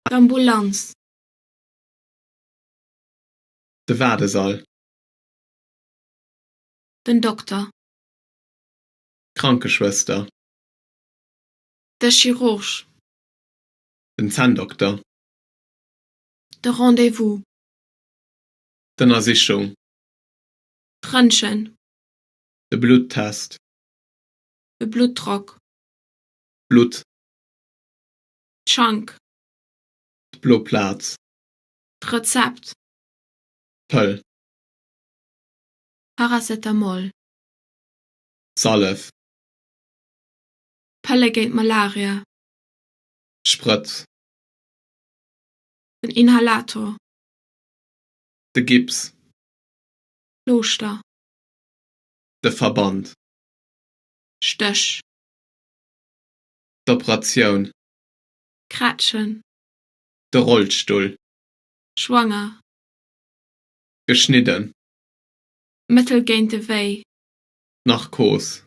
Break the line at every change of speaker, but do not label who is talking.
D'Ambulanz.
De Waardesall.
Den Dokter.
D'Krankeschwëster.
De Chirurg.
Den Zänndokter.
De Rendez-vous.
D'Ënnersichung.
D'Röntgen.
De Bluttest.
De Bluttdrock.
D'Blutt.
D'Schank.
D'blo Plaz.
D'Rezept.
D'Pëll.
Paracetamol.
D'Sallef.
Pëlle géint Malaria.
D'Sprëtz.
Den Inhalator.
De Gips.
D'Plooschter.
De Verband.
Stéch.
D'Operatioun.
Krätschen.
De Rollstull.
Schwanger.
Geschnidden.
Mëttel géint de Wéi.
D'Narkos.